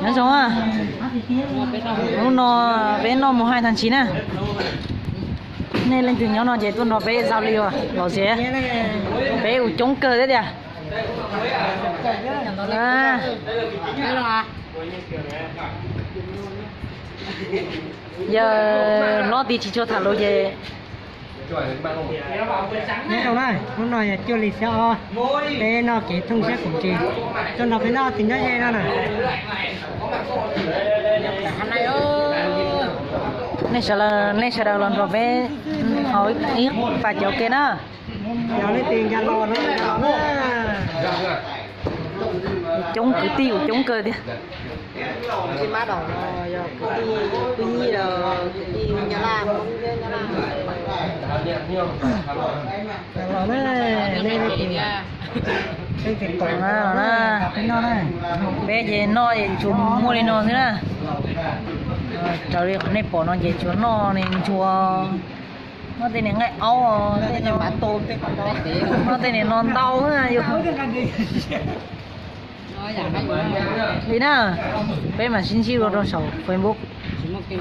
Nyob zoo, hnub no peb noj mus hais thaj tsib na. Nej leej twg nyob no ces tuaj nrog peb zau li os, los sis peb ua coob kawg thiab tiag. Yog hlob ti tsis tshua tham lus ces, nyob zoo na, hnub no yog cuaj li xya ob, peb noj kev thooj siab koom ntsis, tuaj nrog peb noj tis nyob ze no na. Nej sawv daws, nej sawv daws los nrog peb haus ib pas cov ke na. Yog leej twg nkag los no nkag los na. Coob, kwv tij ua coob kawg tiag. Tij Mab Daum no yog kwv tij, kwv tij los kwv tij Nyab Laj, Hmoob thiab Nyab Laj. Los na, nej leej twg, leej twg pom no na, peb noj na. Peb ces noj ces tsuas muaj li no xwb na. Raws li qhov nej pom no ces tsuas noj ne ntsuag, noj tej niag nqaij aub, noj tej niag no ntau xwb yus. Li na, peb mam sib ntsib dua rau saum Facebook.